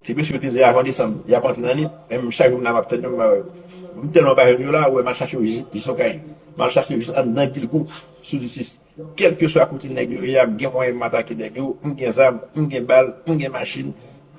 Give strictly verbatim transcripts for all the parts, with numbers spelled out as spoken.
Ti mesye yo te di avan desanm, y ap antre nan li, men m chak jou m la m ap tann yo, m pa wè yo. M tèlman pa jwenn yo la, ou wè m al chache yo jis, jis Okay. M al chache yo jis anndan Guilgou, sou disis. Kèlkeswa kote nèg yo ye a, m gen mwayen m atake nèg yo, m gen zam, m gen bal, m gen machin.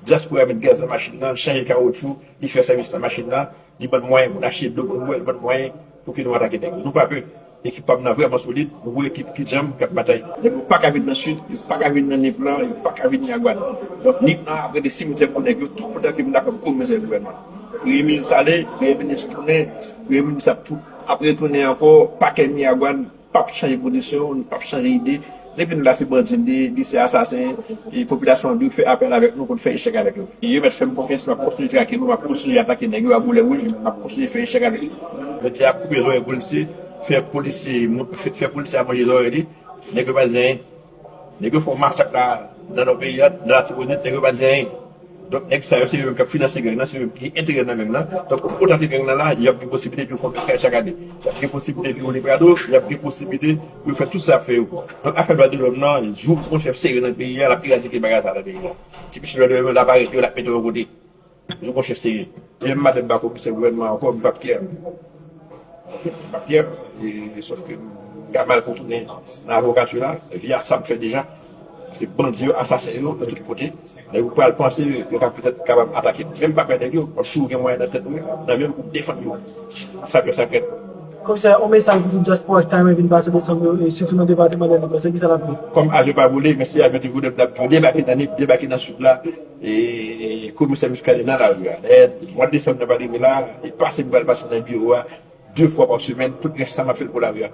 Dyaspora met gaz nan machin nan, li chanje kawotchou, li fè sèvis nan machin nan, li ban n mwayen pou n achte dlo pou n bwè, li ban n mwayen pou ke nou atake nèg yo. Nou pa pè. Ekip pa m nan vrèman solid, nou gwo ekip ki djanm, k ap batay. Nèg yo pa ka vin nan Sid, yo pa ka vin nan Nip lan, yo pa ka vin Miragwàn. Donk, Nip lan ap rete simityè pou nèg yo, tout kote ke m dakò m komèse gouvènman. Premye minis ale, premye minis tounen, premye minis ap tou, ap retounen ankò, pakè Miragwàn, p ap chanje pozisyon, nou p ap chanje ide. Depi nou la se bandi n ye, li se asasen, e popilasyon an dwe fè apèl avèk nou pou n fè echèk avèk yo. E yo mèt fè m konfyans, m ap kontinye trake nou, m ap kontinye atake nèg yo a boulè wouj, m ap kontinye fè echèk avèk yo. Jodi a, koupe zòrèy polisye, fè polisye, fè, fè polisye a manje zòrèy li, nèg yo pa di anyen. Nèg yo fè yon masak la, nan nò peyi a, nan Latibonit, nèg yo pa di anyen. Donk, nèg sa yo, se yo menm k ap finanse gang nan, se yo menm ki gen enterè nan gang nan. Donk, otan ke gang nan la, y ap gen posiblite pou yo fè yon kay chak ane. Y ap gen posiblite pou yo woule Prado, y ap gen posiblite pou yo fè tout sa y ap fè yo. Donk, afè dwa de lòm nan, jou gon chèf serye nan peyi a, l ap eradike bagay sa nan peyi a. Ti pichon dwa de lòm yo, l ap arete yo, l ap mete yo yon kote. Jou gon chèf serye. Demen maten, m pa komisè gouvènman ankò, m p ap kè. M p ap kè, e, sòf ke m ka mal kontounen nan avokati la, via sa m fè deja. Paske bandi yo, asasen yo, nan tout kote. Nèg yo pral panse yo ka petèt kapab atake m. Men m pa pè nèg yo, paske ou gen mwayen nan tèt ou, nan men m pou defann yo. Sa pè sa krèt. Komisè, yon mesaj pou tout dyaspora ki ta renmen vin pase desanm yo, e sitou nan depatman dè Nip, se kisa l ap ye? Kòm avyon pa vole, men si avyon te vole, m t ap di yo debake nan Nip, debake nan Sid la, e komisè Muscadin nan lari a. Dayè, mwa desanm nan pa rive la, e pase m pral pase nan biwo a, de fwa pa semèn, tout rès sa m ap fè l pou lari a.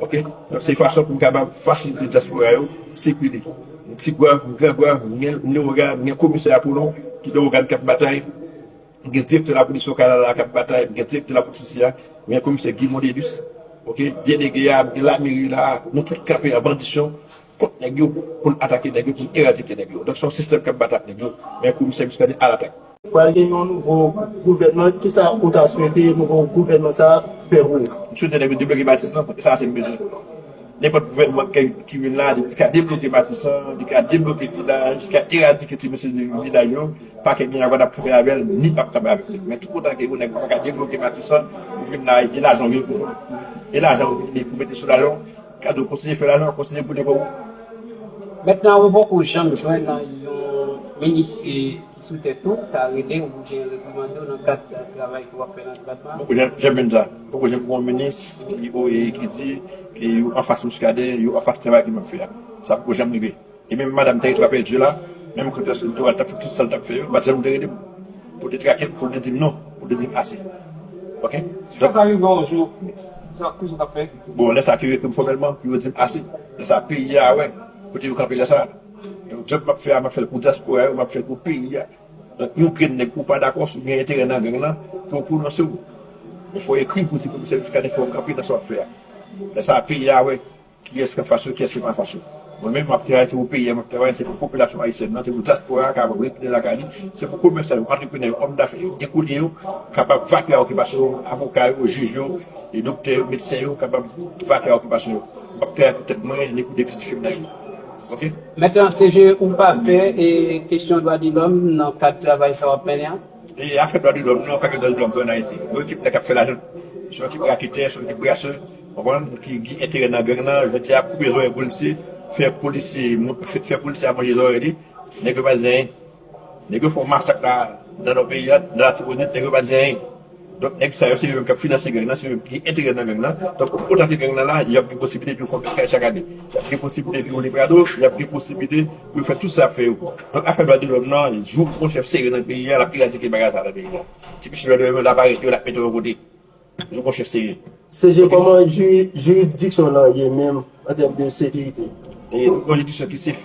Oke? Donk, se fason pou m kapab fasilite dyaspora yo sikile. M Ti Gwav, m Gran Gwav, m gen, m Lewogàn, m gen komisè Apolon, ki Lewogàn k ap batay. M gen direktè lapolis Okay la, la k ap batay, m gen direktè lapolis isi a, m gen komisè Guy Mondelus, oke, delege a, m gen lameri la, nou tout kanpe an bandisyon kont nèg yo, pou n atake nèg yo, pou n eradike nèg yo. Donk, se yon sistèm k ap batay ak nèg yo, men komisè Muscadin a latak. Pral gen yon nouvo gouvènman, kisa ou ta swete nouvo gouvènman sa a fè pou ou? M swete nèg yo debloke Matisan, e sa se m bezwen. Nenpòt gouvènman ki, ki vin la, li ka debloke Matisan, li ka debloke vilaj, li ka eradike ti mesye de vilaj yo, pakè Miragwàn ap kanpe avè l, Nip ap kanpe avè l. Men tout otan ke yon nèg pa ka debloke Matisan, ou vin la, e lajan w vin pou, e lajan w vin pou mete sou lajan w, gade w kontinye fè lajan, kontinye boule kò w. Mentnan, ou poko janm jwenn yon minis ki sou tèt ou ta rele w oubyen reprimande w nan kad travay ke w ap fè nan depatman an? Poko janm, janm jwenn sa. Poko janm gen yon minis ki, ki di ke yo anfas Muscadin, yo anfas travay ke m ap fè a. Sa poko janm rive. E menm madanm Tèritwa Pèdi la, menm kote Tèritwa t ap fè tout sa l t ap fè yo, pa t janm te rele m pou te trake m, pou te di m non, pou te di m ase. Oke? Si sa ta rive yon jou, sa, kisa w t ap fè? Bon, lè sa ke yo ekri m fòmèlman, pou yo di m ase. Lè sa, peyi a wè kote yo kanpe lè sa. Donk, djòb m ap fè a, m ap fè l pou dyaspora yo, m ap fè l pou peyi a. Donk, yon grenn nèg ou pa dakò, si w gen enterè nan gang lan, fò w pwononse w. Men fò w ekri pou di komisè Muscadin fè w kanpe nan sa w ap fè a. Lè sa a, peyi a wè kiyès k anfas ou, kiyès ki pa anfas ou. Mwen menm, m ap travay, se pou peyi a m ap travay, se pou popilasyon ayisyèn nan, se pou dyaspora a kapab retounen lakay li, se pou komèsan yo, antreprenè yo, òm dafè yo, ekoulye yo, kapab vake a okipasyon yo, avoka yo, jij yo, e doktè yo, medsen yo, kapab vake a okipasyon yo. M ap travay pou tèt mwen, ni pou de pitit fi m nan yo. Oke? Mentnan, C G, ou pa pè e kesyon dwa de lòm nan kad travay sa w ap mennen an? E afè dwa de lòm nan, pa gen dwa de lòm vre ann Ayiti. Yon ekip nèg k ap fè lajan. Se yon ekip raketè, se yon ekip brasè, konprann, ki gen enterè nan gang nan. Jodi a, koupe zòrèy polisye, fè polisye, fè, fè polisye a manje zòrèy li. Nèg yo pa di anyen. Nèg yo fè yon masak la, nan nò peyi a, nan Latibonit, nèg yo pa di anyen. Donk, nèg sa yo, se yo menm k ap finanse gang nan, se yo menm ki gen enterè nan gang nan. Donk, otan ke gang nan la, y ap gen posiblite pou yo fè yon kay chak ane. Y ap gen posiblite pou yo woule Prado, y ap gen posiblite pou yo fè tout sa y ap fè yo. Donk, afè dwa de lòm nan, jou gon chèf serye nan peyi a, l ap eradike bagay sa nan peyi a. Ti pichon dwa de lòm yo, l ap arete yo, l ap mete yo yon kote. Jou gon chèf serye. C G, kòman jiri-, jiridiksyon w lan ye menm an tèm de sekirite? E yon jiridiksyon ki se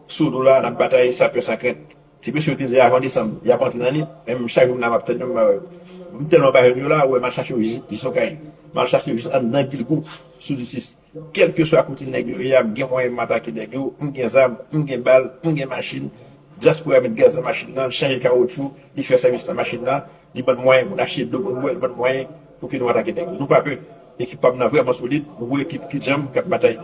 sou nou la, n ap batay san pè san krent. Ti mesye yo te di avan desanm, y ap antre nan li, men m chak jou m la m ap tann yo, m pa wè yo. M tèlman pa jwenn yo la, ou wè m al chache yo jis, jis Okay. M al chache yo jis anndan Guilgou, sou disis. Kèlkeswa kote nèg yo ye a, m gen mwayen m atake nèg yo, m gen zam, m gen bal, m gen machin. Dyaspora met gaz nan machin nan, li chanje kawotchou, li fè sèvis nan machin nan, li ban n mwayen pou n achte dlo pou n bwè, li ban n mwayen pou ke nou atake nèg yo. Nou pa pè. Ekip pa m nan vrèman solid, nou gwo ekip ki djanm, k ap batay.